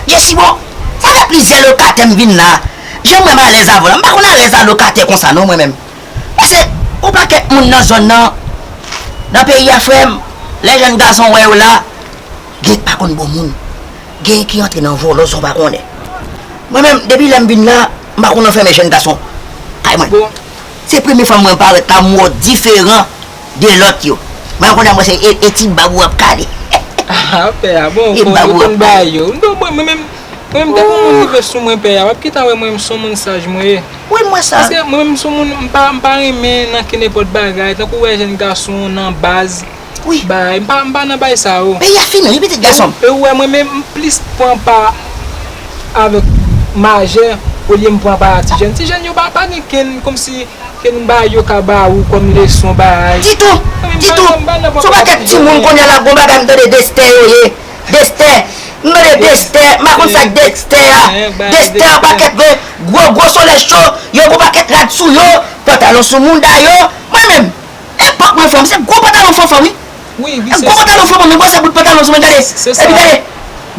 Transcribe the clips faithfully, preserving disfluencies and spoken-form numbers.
Jesibon, sa fè plizyè lokatè m vin la. Jan m wè m alèz avè w la, m pa konn alèz a lokatè konsa non mwen menm. Paske yon pakèt moun nan zòn nan, nan peyi a frè m, lè jèn gason wè yo la, gen ki pa konn bon moun, gen ki antre nan vòlò san w pa konnen. Mwen menm, depi lè m vin la, m pa konn anfèmen jèn gason kay mwen. Se premye fwa mwen parèt la, m wè w diferan de lòt yo. Mwen konnen mwen se e, e ti bab ou ap kale. Ah, pè a, bon, ou konn bagay yo. Mwen menm, mwen menm, depi yon moun rive sou mwen, pè a, w ap gentan wè mwen menm se yon moun saj mwen ye. Wi, m wè sa. Paske mwen menm se yon moun, m pa, m pa renmen nan kenenpòt bagay, tankou w wè jèn gason nan baz, bay, m pa, m pa nan bay sa yo. Peyi a fini, wi, pitit gason m. E ou wè mwen menm, m plis pran pa avèk majè, olye m pran pa a ti jèn. Ti jèn yo pa, pa gen kenn, kòmsi, kenn bagay yo ka ba ou kòm leson, bagay. Ditou, ditou. Se yon pakèt timoun kounye a la, gon bagay m tande Destè yo ye. Destè. M tande Destè, m pa konn sa k Destè a. Destè yon pakèt gwo, gwo, gwo solèy cho, yo gon pakèt rad sou yo, pantalon sou mouda yo. Mwen menm, epòk mwen fanm, se gwo pantalon fanfan wi. Gwo pantalon fanfan, mwen bwè sa bout pantalon sou mwen, gade. Epi gade,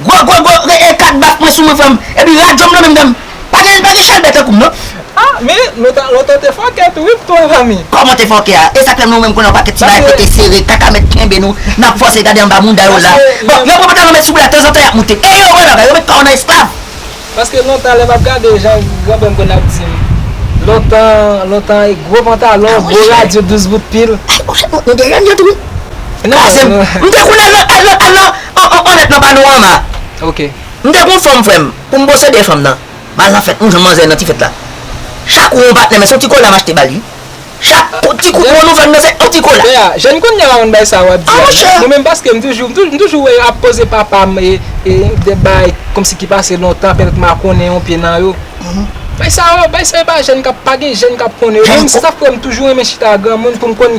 gwo, gwo, gwo, e, e, kat baf mwen sou mwen, frè m. Epi radyo m nan men m, pa gen, pa gen chalbè tankou m non. Ah, men lontan, lontan te fòkè tou wi pou twa fanmi. Kòman te fòkè a? E sa k fè nou menm konnen yon pakèt ti bagay kote sere, kaka mèt kenbe nou, n ap fòse gade anba mouda yo la. Bon, yo pran pantalon mèt sou bra, tanzantan y ap moute. E yo wè bagay, yo met kò yo nan esklav. Paske lontan lè m ap gade jan granpè m konn ap di m, lontan, lontan, e gwo pantalon, gwo radyo, douz bout pil. Ay, monchè, nou, nou te jèn jan tou wi. Kraze m. M te konn al nan, al nan, al nan, an, an, annèt nan Panorama. Ok. M te gon fanm, frè m, pou m posede fanm nan. M al nan fèt, m jwenn manzè nan ti fèt la. Chak ou yon patnè, men se yon ti kola m achte ba l wi. Chak kou, ti kout mwen nou fè m nan se yon ti kola. Pè a, jèn kounye a pa konn bay sa w ap di a non. Mwen menm paske m toujou, m toujou, m toujou wè yo ap poze papa m e, e de bay kòmsi ki pase lontan, pètèt m a konnen yon pye nan yo. Bay sa yo, bay sa yo pa jèn k ap, pa gen jèn k ap konnen yo. Mwen menm sa fè m toujou renmen chita ak granmoun pou m konn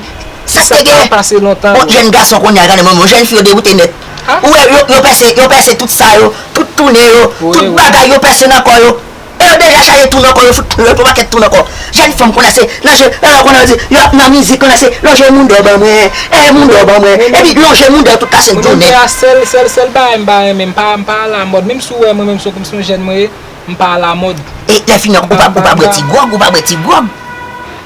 kisa k ap pase lontan. Yon jèn gason kounye a, gade mwen, yon jèn fi yo dewoute nèt. Ou wè, yo, yo pèse, yo pèse tout sa yo, tout tounen yo, tout bagay yo pèse nan kò yo. E yo deja chaje tou nan kò, yo fout yon pakèt tou nan kò. Jèn fanm kounye a se lonje, e, kounye a yo di, yo ap nan mizik kounye a se lonje mouda w ban mwen, e, mouda w ban mwen. Epi lonje mouda yo tout la se jounen. Mwen menm pè a sèl, sèl, sèl bagay m pa renmen, m pa, m pa alamòd. Menm si w wè mwen menm se kòmsi yon jèn mwen ye, m pa alamòd. E lè fini an, ou pa, ou pa bwè ti gwòg, ou pa bwè ti gwòg.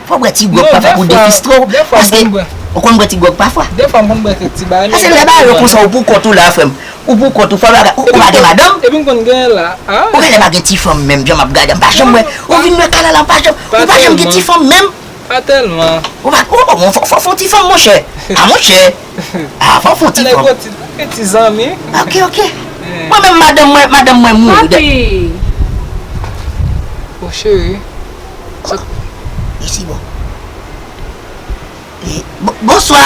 Fò w bwè ti gwòg pafwa pou defistwe w, paske ou konn bwè ti gwòg pafwa. Dèfwa m konn bwè kèk ti bagay, men paske lè bagay yo konsa, ou pou kont ou la, frè m. Ou pou kont ou, fò bagay, ou, ou pa gen madanm? Epi m konn genyen la. Ou genlè pa gen ti fanm menm, jan m ap gade a, m pa janm wè. Ou vin nan kay la la, m pa janm, ou pa janm gen ti fanm menm? Pa tèlman. Ou pa, ou, ou, fò, fò, fò, fò ti fanm, monchè. A, monchè. A, fò, fò ti fanm. Gen ti zanmi. Ok, ok. Mwen menm, madanm mwen, madanm mwen mouri. Papi. O cheri. Isi bon. E, bo-, bonswa.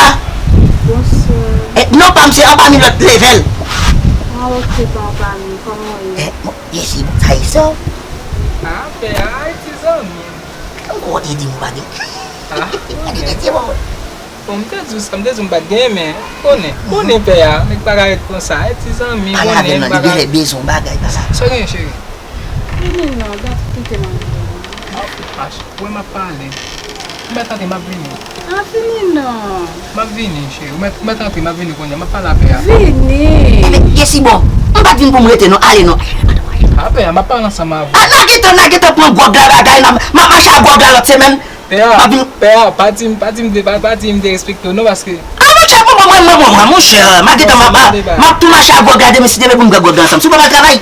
Bonswa. E, non pa m se Anpami lòt level. Ah, ok, pa Anpami, kòman w ye? E, bon, isi bon, sa ye so. Ah, pè a, ti zanmi. Ou konnen di m ou pa gen. Ah. Pa gen mesye bon. Bon, m te di w sa, m te di w m pa t genyen, men konnen, konnen pè a, nèg pa ka ret konsa, e ti zanmi, konnen, m pa ka. Pale avè l non, li genlè bezwen yon bagay, papa. Sa w genyen, cheri? Vini non, gad kite m ap vini. Ach, wè m ap pale. M mèt antre, m ap vini. Ah, vini non. M ap vini, cheri. Ou mèt, ou mèt antre, m ap vini kounye a. M ap pale a pè a. Vini. Ebyen, Jesibon, m pa t vin pou m rete non, ale non. A pè a, m ap pale ansanm avè w. A, n a gentan, n a gentan pran gwòg la bagay, n a, m ap mache a gwòg la lòt semèn. Pè a, pè a, pa di m, pa di m de, pa, pa di m derespekte w non, paske. A, monchè, bon, bon, mwen, mwen, mwen, mwen, monchè, m a gentan, m a, m a, m ap tou mache a gwòg la demen si Dye vle pou m bwè gwòg la ansanm. Si w pa pral travay.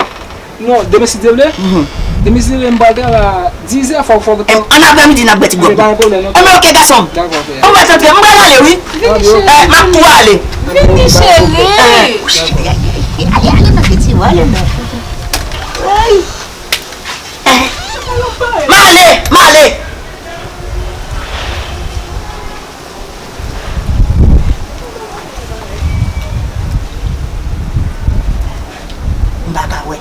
Non, demen si Dye vle. Demen si Dye vle, m pral travay a dizè, fò, fò. Ann aprèmidi, n ap bwè ti gwòg. Pa gen pwoblèm, non. Enben, ok, gason m. Dakò, pè a. Bon, m mèt antre, m pral ale, wi. Vini, cheri. E, m ap tou ale. Vini, cheri. Ale, ale, nan piti, ale, nan. Ay. M ale, m ale. M pa ka wè.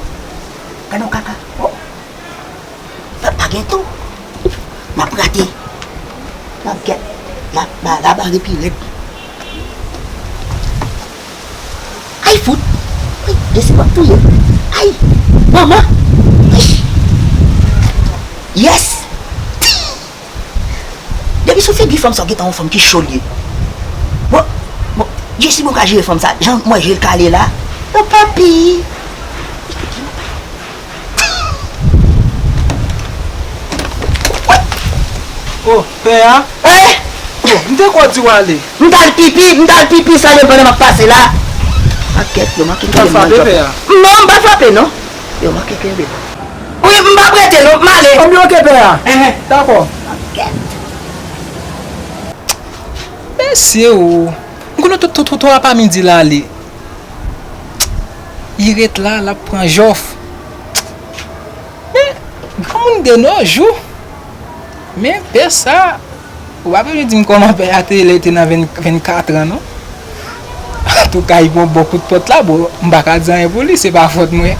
Gade yon kaka. Oh. Pa, pa gen tou. M ap rate. M ap gèt. La, la, la bare pi rèd. Ay, fout! Ay, Jesi, w ap touye m. Ay, manman! Ay! Yes! Depi sou figi fanm sa, w gentan yon fanm ki cho l ye. Bon, bon, Jesi, bon ka jere fanm sa. Jan m wè je l kale la. Yon papi! Li te di yon bagay. Pè a? Eh! Oh, m te kwè w di w ale. M t al pipi, m t al pipi, sa depandan m ap pase la. Akèt, yo manke kenbe m nan jòf. Non, m pa frape, non. Yo manke kenbe m. Wi, m p ap rete, non, m ale. Anben, oke, pè a. Enhen. Dakò. Mesye o. M konnen tout, tout, tout, tout apamidi la ale. Li ret la, l ap pran jòf. Men, granmoun de nos jours. Men, pè sa, ou pa bezwen di m kòman pè a te ye lè li te nan venn, vennkat an, non. Antouka, li pran bon kout pòt la, bon, m pa ka di anyen pou li, se pa fòt mwen.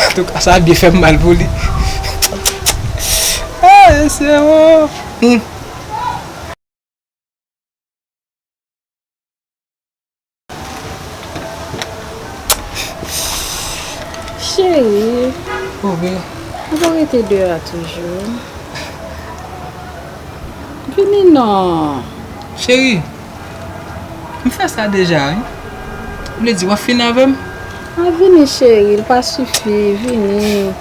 Antouka, sa byen fè m mal pou li. Ah, mesye o. Hmm. Cheri, ou pa rete deyò a toujou? Vini non. Cheri, m fè sa deja, wi. Ou vle di w ap fini avè m? A, vini, cheri, l pa sifi, vini.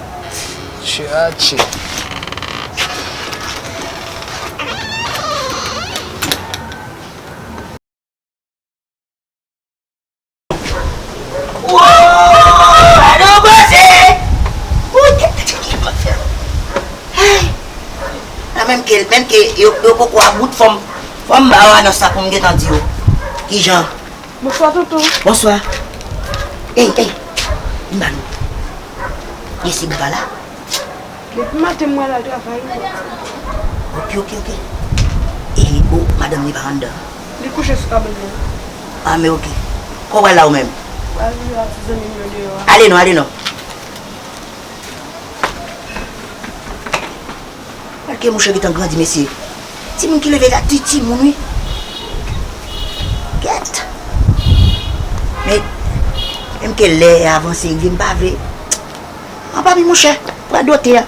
Tchatche. Woy! Alo, koze! Woy, tèt, tèt, tèt, tèt, tèt. Ay! A, menm ke, menm ke yo, yo poko a bout, fò m, fò m ba yo anons la pou m gentan di yo. Kijan? Bonswa, tonton. Bonswa. Ey, ey, m ba nou. Jesi pa la? Depi maten mwen al travay. Oke, oke, oke. E, o, madanm li pa anndan? Li kouche sou kabann nan. A, men oke. Kò w pral la ou menm? Pral jwe ak ti zanmi m yo deyò a. Ale non, ale non. Gad ki mouche gentan grandi, mesye. Timoun ki leve la, ti, timoun, wi. Gèt. Men, menm ke lè avanse, rive, m pa vle. Anba mi, monchè, pran dote a.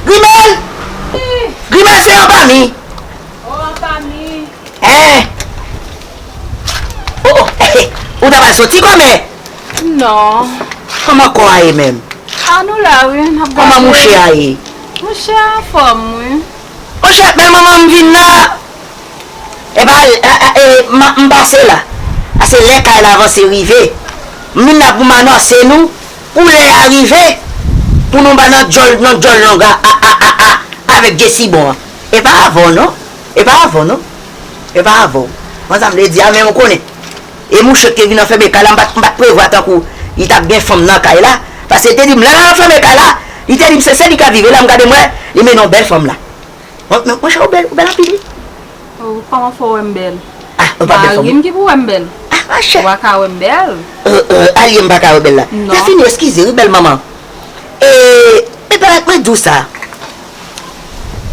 Grimèl! Wi. Grimèl, se anba mi. Oh, anba mi. Hein? Oh, oh, ou ta pral soti kòmè? Non. Kòman kò a ye menm? A, nou la, wi, n ap gade. Kòman mouche a ye? Mouche a anfòm, wi. Monchè, bèl manman m vin la. Epa, e, e, e, m, m pase la. Pase lè kay la avanse rive. M vin la pou m anonse nou, pou lè a rive, pou nou pa nan djòl, nan djòl long a, a, a, a, a, avèk Jesi bon an. E pa avè w non. E pa avè w non. E pa avè w. Mwen sa m vle di a, men ou konnen. E mouche ki te vin anfème kay la, m pa t, m pa t prevwa tankou li t ap gen fanm nan kay la. Pase li te di m, lè l al anfème kay la, li te di m se, se li k ap viv la, m gade m wè, li mennen yon bèl fanm la. Mwen, mwen, monchè, ou bèl, ou bèl anpil, wi. Oh, kòman fè w wè m bèl? Ah, ou pa bèl fanm. Mari m ki pou wè m bèl. Ah, monchè. Ou pa ka wè m bèl. Euh, euh, alye m pa ka wè bèl la. Non. Lè fini, eskize, wi, bèl manman. E, e pa mwen di w sa.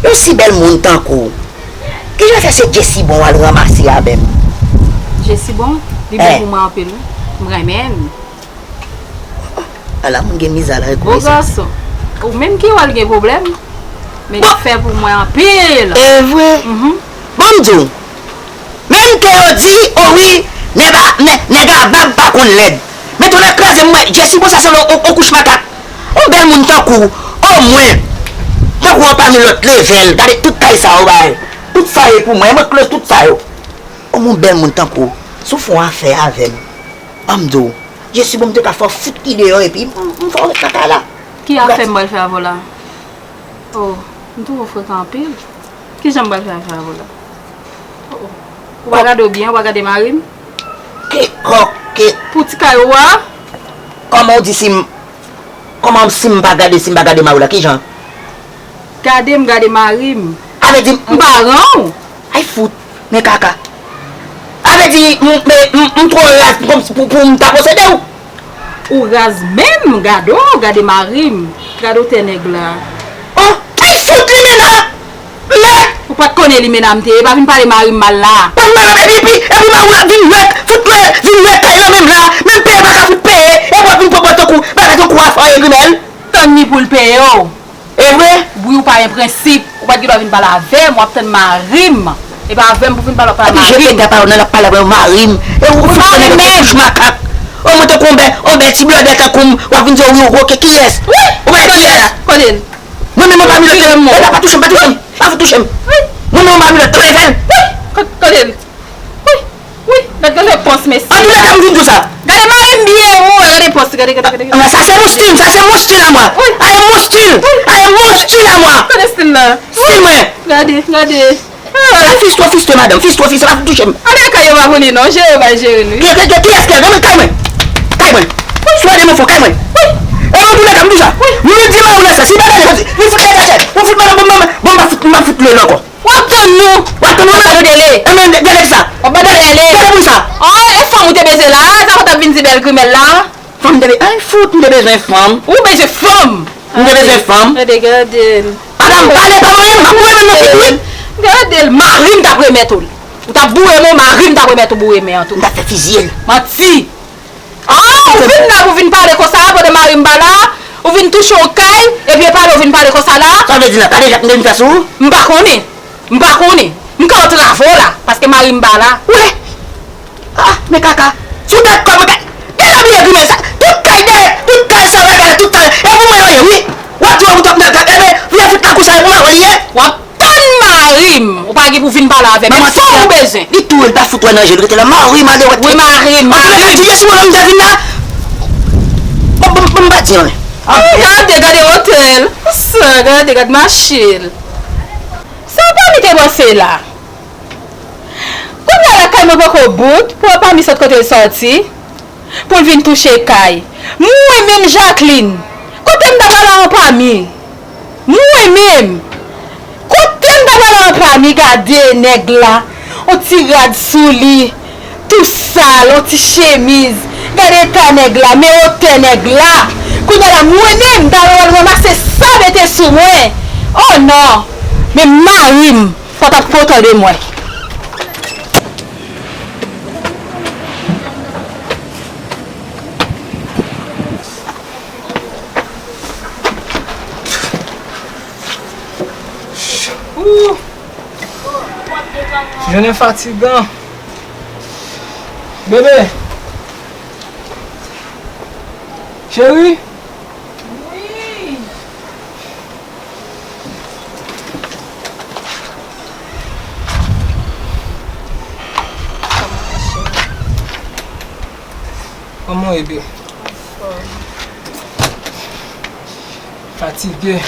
Yon si bèl moun tankou w. Kijan fè se Jesi bon w al ranmase avè m? Jesi bon? Li bon pou mwen anpil, wi. M renmen l. Ala moun gen mizè la, rekonesan. Bo gason. Ou menm ki wè l gen pwoblèm. Men li fè pou mwen anpil. E vre? Mhm. Bon, m di w. Menm ke yo di, o wi, nèg a, nè-, nèg a vag pa konn lèd. Men tou lè kraze m wè, Jesi bon sa sanble on, on kouch makak. On bèl moun tankou w, o mwen. Tankou w anpami lòt level, gade tout kay sa yo bay. Tout sa yo pou mwen, mwen close tout sa yo. O mwen bèl moun tankou w, si w fè on afè avè m, ban m di w. Jesi bon, m te ka fè w fout li deyò epi m, m fè w ret nan kay la. Ki afè m pral fè avè w la? Oh, m twouve w frekan anpil. Kijan m pral fè afè avè w la? Oh, oh. Ou pa gade w byen, ou pa gade mari m? Ke kòk, ke. Pou ti kay ou a? Kòman w di si m, kòman si m pa gade, si m pa gade mari w la, kijan? Gade m, gade mari m. A vle di m pa ran w? Ay fout, men kaka. A vle di m, m, m, m twò raz pou, pou, pou m ta posede w. Ou raz menm, gade w, gade mari m. Gade w tè nèg la. Oh, ay fout limena! Mèd! Ou pa t konnen limena m te ye, pa vin pale mari m mal la. Konn mwen anpil epi, epi mari w la vin wèk, fout mwen vin wèk kay la menm la, menm peye pa ka fout peye, epi w ap vin pran pran tankou, bagay tankou afè grimèl. Tann li pou l peye w. E vre? Wi, ou pa gen prensip. Ou pa t gen dwa vin pale avè m, w ap tann mari m. E pa avè m pou vin pale, w ap pale mari m. Epi je pete pa w nan l ap pale avè mari m. E ou fout konnen mari m menm. Kouch makak. O, mwen tankou yon bè, yon bè ti blòdè tankou m, w ap vin di, wi, ou koke, kiyès? Wi! Ou pa kiyès? Kote l? Mwen menm, mwen pa milòt, e pa, pa touche m, pa touche m, pa fout touche m. Wi! Mwen menm, mwen pa milòt, mwen fè l. Wi! Kote l? Wi! Wi! Gad, gade pòs, mesye. Antoulèka, m vin di w sa. Gade mari m byen, wi, gade pòs, gade, gade, gade. Ah, ça, c'est mon style, ça, c'est mon style à moi. Wi! Ah, c'est mon style. Wi! Ah, c'est mon style à moi. Kote stil la? Stil mwen. Gade, gade. Ah, fistwo, fistwo, madanm, fistwo, fistwo, pa touche m. Ann al kay yo pa pou li non, jere yo bay jere l wi. Ki, ki, ki, kiyès ki al? Ban mwen kay mwen. Kay mwen. Sou ede mwen fò kay mwen. E mwen pou nèg la, m di sa. Mwen di mari w nan sa, si bagay li, li fout nèg la chèt. Mwen fout madanm, bon, bon, bon, m pa fout, m pa fout lwe l ankò. W ap tann nou. W ap tann mwen. Ou dele. E men, gade sa. W ap gade dele. Gade pou sa. Ah, e fanm ou te bezwen la, sa w t ap vin di bèl grimèl la. Fanm m te be-, ay, fout, m te bezwen fanm. Ou bezwen fanm? M te bezwen fanm. Gade, gade l. Madanm, pale, pa mwen, m ap boure men nan figi w. Gade l, mari m t ap remèt ou l. Ou t ap boure men, mari m t ap remèt ou boure men an tou. M t ap fè fiziye l. Manti. Ah, ou vin la pou vin pale konsa, pandan mari m pa la, ou vin touche yon kay, epi e pale ou vin pale konsa la. Sa w vle di la, pale jak m te vin fè sou ou? M pa konnen. M pa konnen. M ka antre avè w la, paske mari m pa la. Ou wè? Ah, men kaka. Sou dat kò mwen, gade, gade abiye grimèl sa. Tout kay dèyè, tout kay sa, bagay la, tout sa. E pou mwen yo ye, wi. W ap di w ou t ap nan kay, enben, vye fout kakou sa, e pou mwen yo li ye. W ap tann mari m. Ou pa gen pou vin pale avè m. Men fanm ou bezwen. Li tou, li pa fout wè nan je l, rete la. Mari m, ale wè. Wi, mari m, mari m. Antoulèka, tiye sou mwen, m te vin la. Bon, bon, bon, m pa di anyen. Ah, gade, gade otèl. Sa, gade, gade mache l. Sa Anpami te panse la? Kounye a lakay mwen poko bout, pou Anpami sot kote l sòti, pou l vin touche kay. Mwen menm Jacqueline, kote m ta pral a Anpami? Mwen menm, kote m ta pral a Anpami? Gade nèg la, yon ti rad sou li. Tou sal, yon ti chemiz. Gade eta nèg la, men otè nèg la. Kounye a la, mwen menm, m ta pral ranmase sa mete sou mwen. Oh non! Men mari m, fò w t ap kontan de mwen. Ooh! Jounen fatigan. Bebe. Cheri. Wi. Kòman w ye, bebe? Anfòm. Fatige.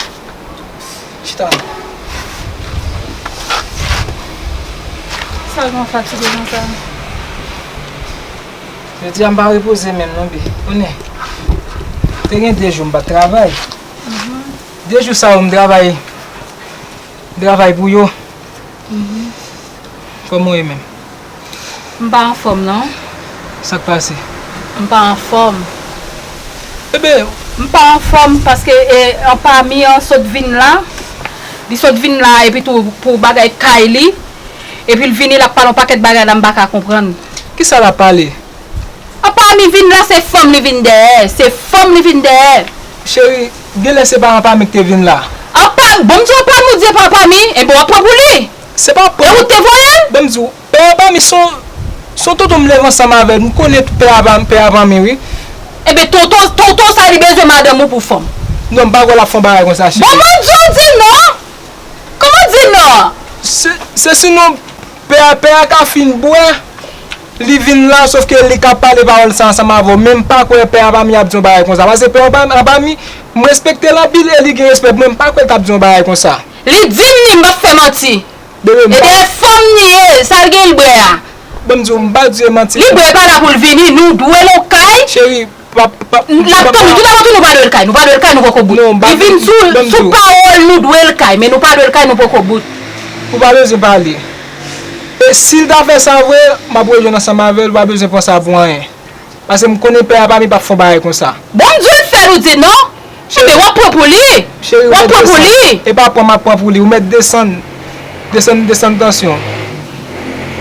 Chita. Sa gen w fatige konsa? Jodi a m pa repoze menm non, bebe. Konnen, te gen de jou m pa t travay. Mhm. De jou sa yo m travay, m travay pou yo. Mhm. Kòman w ye menm? M pa anfòm non. Sa k pase? M pa anfòm. Bebe! M pa anfòm paske, e, Anpami an sot vin la. Li sot vin la epi tou pou bagay kay li. Epi l vini, l ap pale yon pakèt bagay la m pa ka konprann. Kisa l ap pale? Anpami vin la, se fanm li vin dèyè. Se fanm li vin dèyè. Cheri, genlè se pa Anpami ki te vin la. Anpa-, bon, m di Anpami, ou di se pa Anpami, enben w ap pran pou li. Se pa pran. E ou te voye l? Bon, m di w, pè Anpami se yon, se yon tonton m leve ansanm avè l. M konnen pè Anpami, pè Anpami, wi. Enben, tonton, tonton sa li bezwen madanm ou pou fanm. Non, m pa kwè l ap fè yon bagay konsa, cheri. Bon, mwen di w di non. Kòman di non? Se, se sinon, pè a, pè a ka fin bwè, li vin la, sòf ke li ka pale pawòl sa ansanm avè w. Men m pa kwè pè Anpami ap di yon bagay konsa. Paske pè Anpami, Anpami, m respekte l anpil e li gen respè pou mwen. M pa kwè l t ap di yon bagay konsa. Li di m ni, m p ap fè manti. Bebe, m e pa dèyè fanm ni ye, sa l gen l bwè a. Bon, m di w, m pa di w e manti. Li bwè pa la pou l vini, nou dwe l yon kay. Cheri, pa, pa, l ap tann nou, tout avantou nou pa dwe l kay, nou pa dwe l kay, nou poko bout. Non, li vin sou, sou pawòl nou dwe l kay, men nou pa dwe l kay, nou poko bout. Ou pa bezwen pale. E si l ta fè sa vre, m ap rejwenn ansanm avè l, ou pa bezwen pran sa pou anyen. Paske m konnen pè Anpami p ap fè yon bagay konsa. Bon, m di w l fè l, ou di non. Cheri, w ap pran pou li. Cheri, w ap pran pou li. E pa pran m ap pran pou li. Ou mèt desann. Desann, desann tansyon.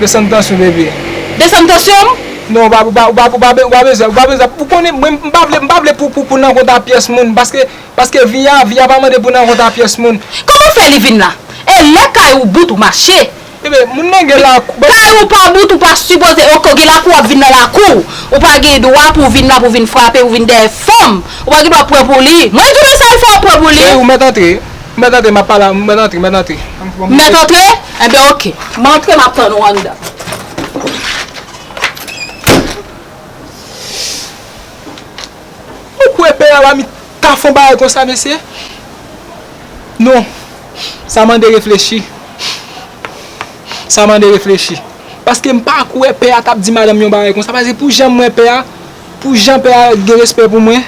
Desann tansyon, bebe. Desann tansyon m? Non, ou pa, ou pa, ou pa, ou pa be-, ou pa bezwen, ou pa bezwen. Ou konnen, mwen, m pa vle, m pa vle pou, pou, pou nan konta pyès moun. Paske, paske vi a, vi a pa mande pou nan konta pyès moun. Kòman fè li vin la? E lè kay ou bout ou mache. Bebe, moun nan gen lakou. Kay ou pa bout, ou pa sipoze, oke, ou gen lakou, w ap vin nan lakou. Ou pa gen dwa pou w vin la, pou w vin frape, pou w vin dèyè fanm. Ou pa gen dwa pran pou li. Mwen di w sa l fè w pran pou li. Cheri, ou mèt antre. Ou mèt antre, m ap pale, ou mèt antre, mèt antre. Mèt antre? Enben, oke. M antre, m ap tann ou anndan. Ou kwè pè a pa mi ta fè yon bagay konsa, mesye? Non. Sa mande reflechi. Sa mande reflechi. Paske m pa kwè pè a t ap di madanm yon bagay konsa. Paske pou jan m wè pè a, pou jan pè a gen respè pou mwen,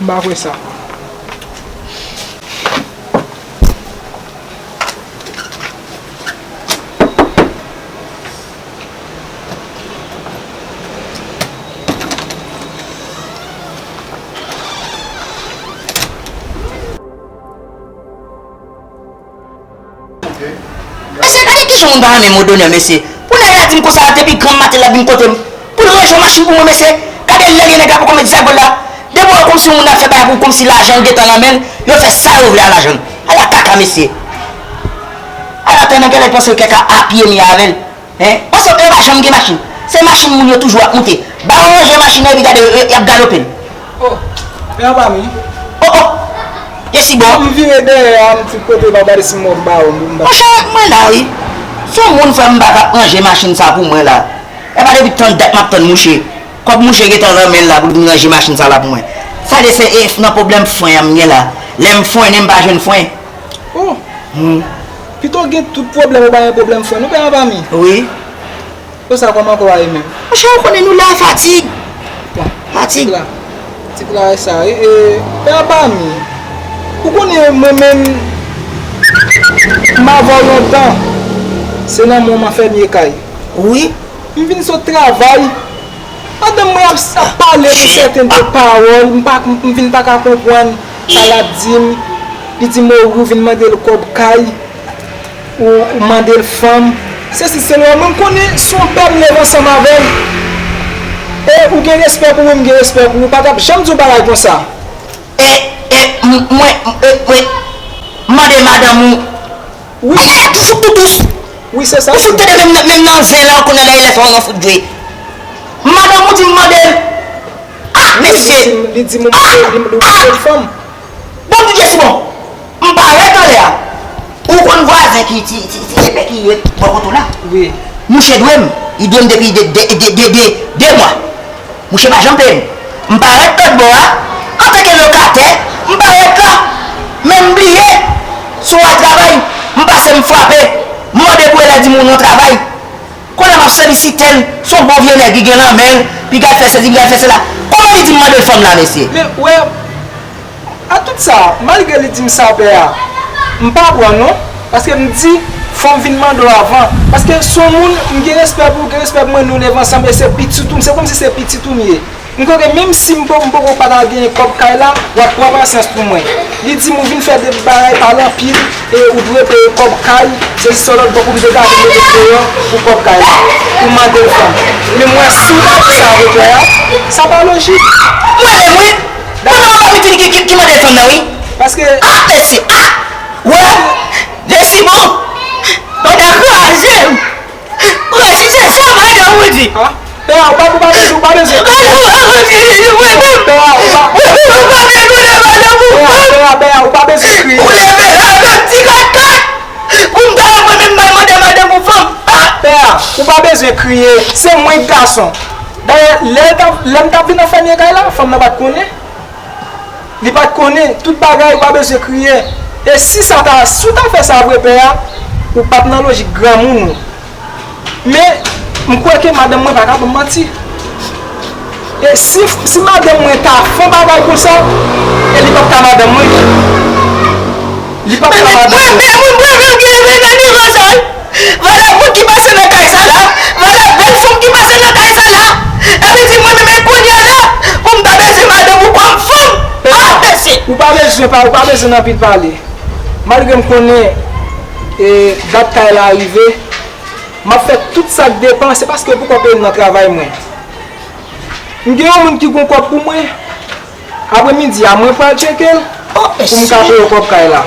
m pa kwè sa. Mesye, gade kijan moun pa renmen m odonè, mesye. Pou nèg la di m konsa, depi granm maten l ap vin kote m. Pou l ranje yon machin pou mwen, mesye. Gade lè l ye, nèg la poko met zagòl la. Depi w wè kòmsi yon moun ap fè bagay pou kòmsi lajan l gentan nan men l, yo fè sa yo vle a lajan l. Ala kaka, mesye. Ala tè nan kè nèg panse l kè ka apiye m ye avè l. Hein? Panse w pa janm gen machin. Se machin moun yo toujou ap moute. Ba yo ranje machin nan epi gade yo, y ap galope l. Oh, pè a pa mi. Oh, oh! Jesibon! M vire dèyè a, m ti kote pa gade si m wè bawon pou m ba. Monchè, mwen la wi. Se yon moun frè m pa t ap ranje machin sa pou mwen la. E pa depi tann dat m ap tann mouche. Kòb mouche gentan nan men l la pou l vin ranje machin sa la pou mwen. Sa de se e nan pwoblèm fren an m gen la. Lè m frennen m pa jwenn fren. Oh! Hmm. Pito gen tout pwoblèm ou pa gen pwoblèm fren, nou pè a pa mi. Wi. Konsa kòman kò a ye menm? Monchè, ou konnen nou la fatig. Bon, fatig. Ti pla, ti pla e sa, e, e, pè a pa mi. Ou konnen mwen menm, m avè w lontan. Se nan mwen m anfèmye kay. Wi. M vin sot travay. Madanm mwen ap, ap pale de sèten de pawòl, m pa, m vin pa ka konprann sa l ap di m. Li di m, o, ou vin mande l kòb kay. Ou, ou mande l fanm. Sesi, sela, mwen m konnen se yon pè m leve ansanm avè l. E ou gen respè pou mwen, m gen respè pou ou. Pa t ap janm di yon bagay konsa. E, e, m, mwen, e, e, mande madanm ou. Wi. E, toujou tou dous. Wi, se sa. Ou fout tande menm, menm nan zen la, ou konnen lè, lè fè w nan fout jwe. Madanm ou di m mande l. Ah, mesye. Li di m, li di m ou mande l, li, li mande l fanm. Bon, Bondye si bon. M parèt anlè a. Ou konn vwazen ki ti, ti, ti epè ki ret bò kote w la? Wi. Mouche dwe m. Li dwe m depi de, de, de, de, de, de mwa. Mouche pa janm peye m. M parèt lòt bò a. Antanke lokatè, m parèt la. Men m bliye. Si w al travay, m pase m frape. M mande pou l, li di m ou nan travay. Kounye a m ap solisite l, se yon bon vye nèg li gen nan men l, piga l fè sesi, piga l fè sela. Kòman li di m mande l fanm la, mesye? Men, wè, a tout sa, malgre li di m sa, pè a, m pa pran non, paske m di, fò m vin mande w avan. Paske se yon moun, m gen respè pou ou, gen respè pou mwen, nou leve ansanm, e se pitit ou m, se kòmsi se pitit ou m ye. M kwè ke menm si m po-, m poko pa ta genyen kòb kay la, w ap pran pasyans pou mwen. Li di m ou vin fè de bagay pale anpil e ou dwe peye kòb kay, se jis yon lòt bò pou m te ka vin mete deyò pou kòb kay la, pou mande l fanm. Men m wè si w ta di sa avè pè a, sa pa lojik. Mwen menm wi. Kounye a w ap vin di ki, ki, ki mande l fanm nan wi. Paske. Ah, mesye, ah! Wè, Jesibon, pandan kraze m. Mwen chèche sa madanm ou di. Ah, pè a, ou pa, ou pa bezwen, ou pa bezwen kriye. Madanm ou, ou di, mwen menm. Pè a, ou pa, pè a, pè a, ou pa bezwen kriye. Ou leve la, menm ti kat kat. Pou m ta wè mwen menm, m al mande madanm ou fanm. Ah! Pè a, ou pa bezwen kriye. Se mwen k gason. Dayè, lè l t ap, lè m t ap vin anfèmye kay la, fanm nan pa t konnen. Li pa t konnen tout bagay, ou pa bezwen kriye. E si sa ta, si w ta fè sa vre, pè a, ou p ap nan lojik granmoun ou. Men, m kwè ke madanm mwen pa ka ban m manti. E si, si madanm mwen ta fè yon bagay konsa, e li p ap ka madanm mwen. Li p ap ka madanm mwen. Mwen, mwen, mwen, mwen, mwen, mwen, mwen, mwen, Valè moun ki pase nan kay sa la, valè bèl fanm ki pase nan kay sa la. Epi di mwen menm e kounye a la, pou m ta bezwen madanm ou kòm fanm. Ah, mesye. Ou pa bezwen pa, ou pa bezwen anpil pale. Malgre m konnen, e, dat kay la rive, m ap fè tout sa k depann, se paske pou kòb peye m nan travay mwen. M gen yon moun ki gon kòb pou mwen. Apremidi a, mwen pral tcheke l pou m ka peye w kòb kay la.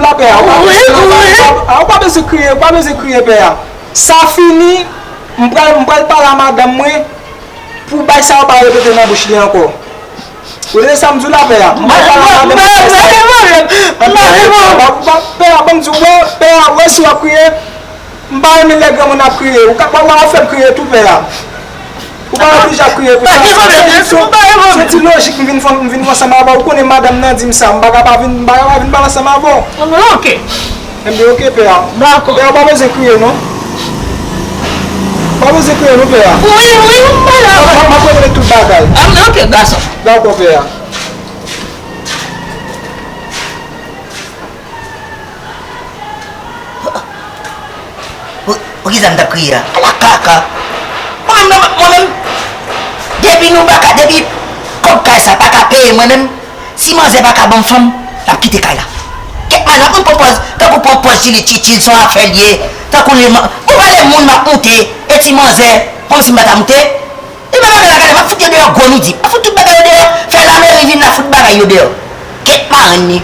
w la, pè a. Ou pa bezwen kriye, ou pa bezwen kriye, pè a. Sa fini, m pral, m pral pale a madanm mwen pou bagay sa yo pa repete nan bouch li ankò. Ou tande sa m di w la, pè a? M pral pale a madanm mwen pou bagay sa yo. Pè a, ban m di w, wè, pè a, wè si w ap kriye, m pa renmen lè granmoun ap kriye. Ou ka, w ap fè m kriye tou, pè a. Ou pa oblije ap kriye pou sa. Se ti lojik m vin fè, m vin ansanm avè w. Ou konnen madanm nan di m sa. M pa ka pa vin, m pa ka pa vin pale ansanm avè w. Ok. Enben, ok, pè a. Dakò. Pè a, ou pa bezwen kriye, non. Ou pa bezwen kriye, non, pè a. Wi, wi, m pale avè w. M ap regle tout bagay. Enben, ok, gason. Dakò, pè a. Pou, pou kisa m t ap kriye a? Ala kaka! Mwen menm, mwen menm, depi nou pa ka, depi kòb kay sa pa ka peye mwen menm, si manzè pa ka ban m fanm, l ap kite kay la. Kèt malad, mwen pran pòz, tankou pran pòz Jili Tchitchil, se yon afè l ye, tankou li, ou pa de moun m ap moute, e ti manzè, kòmsi m pa ta moute? Li pa bagay la gade, m ap fout yo deyò gwo midi. M ap fout tout bagay yo deyò, fè lameri vin la fout bagay yo deyò. Kèt marenn li.